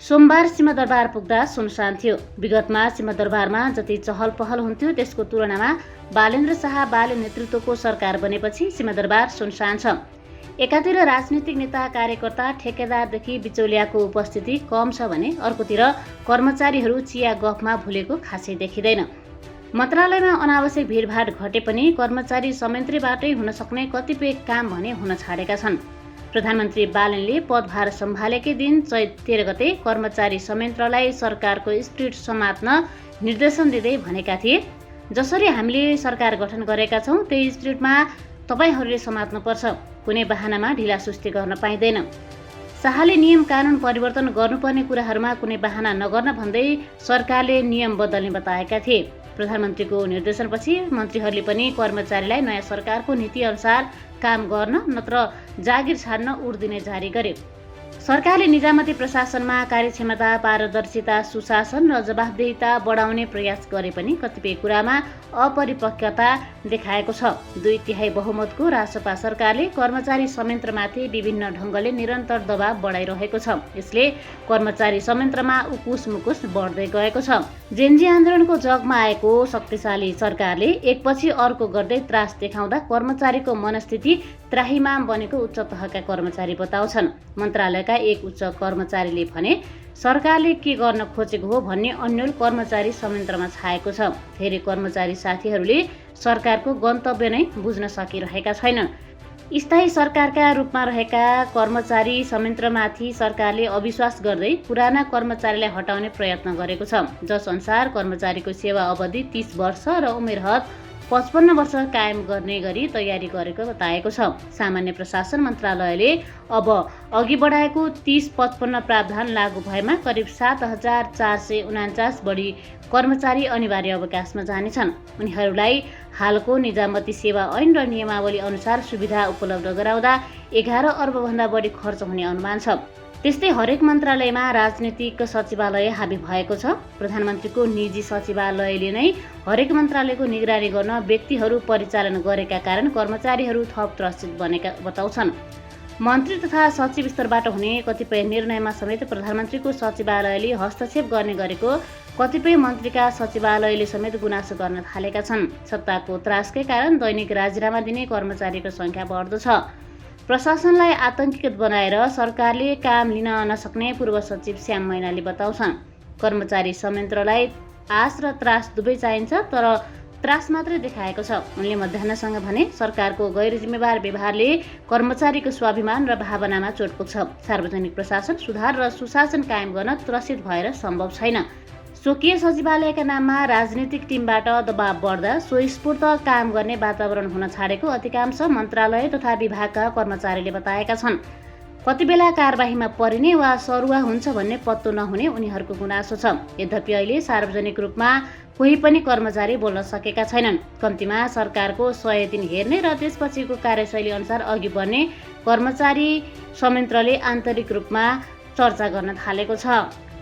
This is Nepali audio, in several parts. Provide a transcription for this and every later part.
सोमबार सिंहदरबार पुग्दा सुनसान थियो। विगतमा सिंहदरबारमा जति चहल पहल हुन्थ्यो त्यसको तुलनामा बालेन्द्र शाह बाले नेतृत्वको सरकार बनेपछि सिंहदरबार सुनसान छ। एकातिर राजनीतिक नेता कार्यकर्ता ठेकेदारदेखि बिचौलियाको उपस्थिति कम छ भने अर्कोतिर कर्मचारीहरू चिया गफमा भुलेको खासै देखिँदैन। मन्त्रालयमा अनावश्यक भिडभाड घटे पनि कर्मचारी संयन्त्रबाटै हुन सक्ने कतिपय काम भने हुन छाडेका छन्। प्रधानमन्त्री बालेनले पदभार सम्हालेकै दिन चैत 13 गते कर्मचारी संयन्त्रलाई सरकारको स्पिरिट समात्न निर्देशन दिँदै भनेका थिए, जसरी हामीले सरकार गठन गरेका छौँ त्यही स्पिरिटमा तपाईहरूले समात्नुपर्छ, कुनै बहानामा ढिलासुस्ती गर्न पाइँदैन। शाहले नियम कानुन परिवर्तन गर्नुपर्ने कुराहरूमा कुनै बहाना नगर्न भन्दै सरकारले नियम बदल्ने बताएका थिए। प्रधानमन्त्रीको निर्देशनपछि मन्त्रीहरूले पनि कर्मचारीलाई नयाँ सरकारको नीति अनुसार काम गर्न नत्र जागिर छाड्न उड दिने जारी गरे। सरकारले निजामती प्रशासनमा कार्यक्षमता, पारदर्शिता, सुशासन र जवाफदेहिता बढाउने प्रयास गरे पनि कतिपय कुरामा अपरिपक्वता देखाएको छ। 2/3 बहुमतको रासपा सरकारले कर्मचारी संयन्त्रमाथि विभिन्न ढङ्गले निरन्तर दबाव बढाइरहेको छ। यसले कर्मचारी संयन्त्रमा उकुस मुकुस बढ्दै गएको छ। जेनजी आन्दोलनको जगमा आएको शक्तिशाली सरकारले एकपछि अर्को गर्दै त्रास देखाउँदा कर्मचारीको मनस्थिति त्राहिमाम बनेको उच्च तहका कर्मचारी बताउँछन्। मन्त्रालयका एक उच्च कर्मचारीले भने सरकारले के गर्न खोजेको हो भन्ने अन्यल कर्मचारी संयन्त्रमा छाएको छ। धेरै कर्मचारी साथीहरूले सरकारको गन्तव्य नै बुझ्न सकिरहेका छैनन्। स्थायी सरकारका रूपमा रहेका कर्मचारी संयन्त्रमाथि सरकारले अविश्वास गर्दै पुराना कर्मचारीलाई हटाउने प्रयत्न गरेको छ, जस अनुसार कर्मचारीको सेवा अवधि 30 वर्ष र उमेर हद 55 वर्ष कायम गर्ने गरी तयारी गरेको बताएको छ। सामान्य प्रशासन मन्त्रालयले अब अघि बढाएको 30-55 प्रावधान लागू भएमा करिब 7,449 बढी कर्मचारी अनिवार्य अवकाशमा जानेछन्। उनीहरूलाई हालको निजामती सेवा ऐन र नियमावली अनुसार सुविधा उपलब्ध गराउँदा 11 अर्बभन्दा बढी खर्च हुने अनुमान छ। त्यस्तै हरेक मन्त्रालयमा राजनीतिक सचिवालय हाबी भएको छ। प्रधानमन्त्रीको निजी सचिवालयले नै हरेक मन्त्रालयको निगरानी गर्न व्यक्तिहरू परिचालन गरेका कारण कर्मचारीहरू थप त्रसित बनेका बताउँछन्। मन्त्री तथा सचिव स्तरबाट हुने कतिपय निर्णयमा समेत प्रधानमन्त्रीको सचिवालयले हस्तक्षेप गर्ने गरेको कतिपय मन्त्रीका सचिवालयले समेत गुनासो गर्न थालेका छन्। सत्ताको त्रासकै कारण दैनिक राजीनामा दिने कर्मचारीको सङ्ख्या बढ्दो छ। प्रशासनलाई आतंकित बनाएर सरकारले काम लिन नसक्ने पूर्व सचिव श्याम मैनाली बताउँछन्। कर्मचारी संयन्त्रलाई आश र त्रास दुवै चाहिन्छ, तर त्रास मात्रै देखाएको छ। उनले मध्याह्नसँग भने सरकारको गैर जिम्मेवार व्यवहारले कर्मचारीको स्वाभिमान र भावनामा चोट पुग्छ। सार्वजनिक प्रशासन सुधार र सुशासन कायम गर्न त्रसित भएर सम्भव छैन। स्वकीय सचिवालयका नाममा राजनीतिक टिमबाट दबाव बढ्दा स्वस्फूर्त काम गर्ने वातावरण हुन छाडेको अधिकांश मन्त्रालय तथा विभागका कर्मचारीले बताएका छन्। कति बेला कारबाहीमा परिने वा सरुवा हुन्छ भन्ने पत्तो नहुने उनीहरूको गुनासो छ। यद्यपि अहिले सार्वजनिक रूपमा कोही पनि कर्मचारी बोल्न सकेका छैनन्। कम्तीमा सरकारको 100 दिन हेर्ने र त्यसपछिको कार्यशैली अनुसार अघि बढ्ने कर्मचारी संयन्त्रले आन्तरिक रूपमा चर्चा गर्न थालेको छ।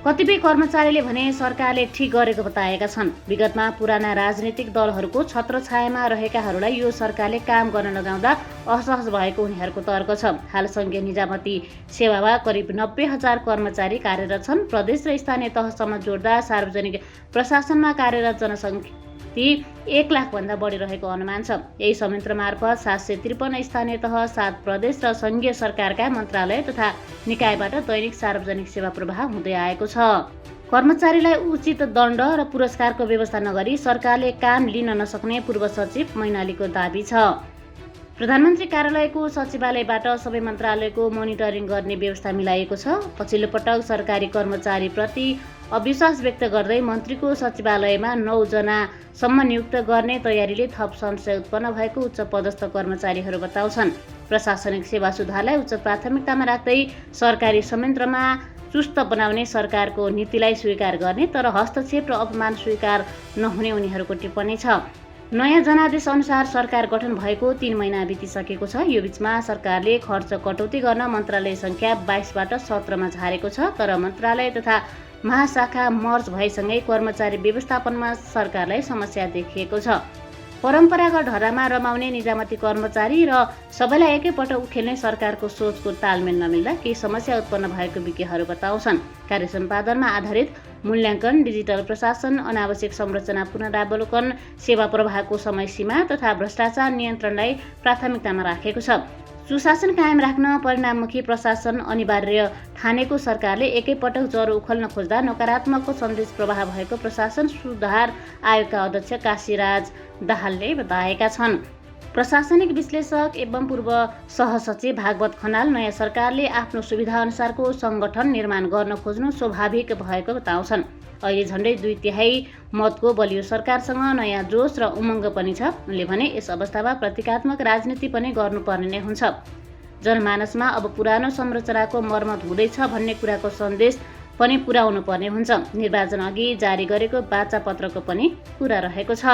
कतिपय कर्मचारीले भने सरकारले ठिक गरेको बताएका छन्। विगतमा पुराना राजनीतिक दलहरूको छत्रछायामा रहेकाहरूलाई यो सरकारले काम गर्न लगाउँदा असहज भएको उनीहरूको तर्क छ। हाल सङ्घीय निजामती सेवामा करिब 90,000 कर्मचारी कार्यरत छन्। प्रदेश र स्थानीय तहसम्म जोड्दा सार्वजनिक प्रशासनमा कार्यरत जनसङ्ख्या 1 लाखभन्दा बढी रहेको अनुमान छ। यही संयन्त्र मार्फत 753 स्थानीय तह, 7 प्रदेश र सङ्घीय सरकारका मन्त्रालय तथा निकायबाट दैनिक सार्वजनिक सेवा प्रवाह हुँदै आएको छ। कर्मचारीलाई उचित दण्ड र पुरस्कारको व्यवस्था नगरी सरकारले काम लिन नसक्ने पूर्व सचिव मैनालीको दाबी छ। प्रधानमन्त्री कार्यालयको सचिवालयबाट सबै मन्त्रालयको मोनिटरिङ गर्ने व्यवस्था मिलाइएको छ। पछिल्लो पटक सरकारी कर्मचारीप्रति अविश्वास व्यक्त गर्दै मन्त्रीको सचिवालयमा 9 जनासम्म नियुक्त गर्ने तयारीले थप संशय उत्पन्न भएको उच्च पदस्थ कर्मचारीहरू बताउँछन्। प्रशासनिक सेवा सुधारलाई उच्च प्राथमिकतामा राख्दै सरकारी संयन्त्रमा चुस्त बनाउने सरकारको नीतिलाई स्वीकार गर्ने, तर हस्तक्षेप र अपमान स्वीकार नहुने उनीहरूको टिप्पणी छ। नयाँ जनादेश अनुसार सरकार गठन भएको 3 महिना बितिसकेको छ। यो बीचमा सरकारले खर्च कटौती गर्न मन्त्रालय सङ्ख्या 22बाट 17मा झारेको छ, तर मन्त्रालय तथा महाशाखा मर्ज भएसँगै कर्मचारी व्यवस्थापनमा सरकारलाई समस्या देखिएको छ। परम्परागत ढर्रामा रमाउने निजामती कर्मचारी र सबैलाई एकैपटक उखेल्ने सरकारको सोचको तालमेल नमिल्दा केही समस्या उत्पन्न भएको विज्ञहरू बताउँछन्। कार्य सम्पादनमा आधारित मूल्याङ्कन, डिजिटल प्रशासन, अनावश्यक संरचना पुनरावलोकन, सेवा प्रवाहको समय सीमा तथा भ्रष्टाचार नियन्त्रणलाई प्राथमिकतामा राखेको छ। सुशासन कायम राख्न परिणाममुखी प्रशासन अनिवार्य ठानेको सरकारले एकैपटक ज्वरो उखल्न खोज्दा नकारात्मकको सन्देश प्रवाह भएको प्रशासन सुधार आयोगका अध्यक्ष काशीराज दाहालले बताएका छन्। प्रशासनिक विश्लेषक एवं पूर्व सहसचिव भागवत खनाल नयाँ सरकारले आफ्नो सुविधाअनुसारको सङ्गठन निर्माण गर्न खोज्नु स्वाभाविक भएको बताउँछन्। अहिले झन्डै 2/3 मतको बलियो सरकारसँग नयाँ जोस र उमङ्ग पनि छ। उनले भने यस अवस्थामा प्रतीकात्मक राजनीति पनि गर्नुपर्ने नै हुन्छ। जनमानसमा अब पुरानो संरचनाको मर्मत हुँदैछ भन्ने कुराको सन्देश पनि पुर्याउनु पर्ने हुन्छ। निर्वाचन अघि जारी गरेको वाचा पत्रको पनि कुरा रहेको छ।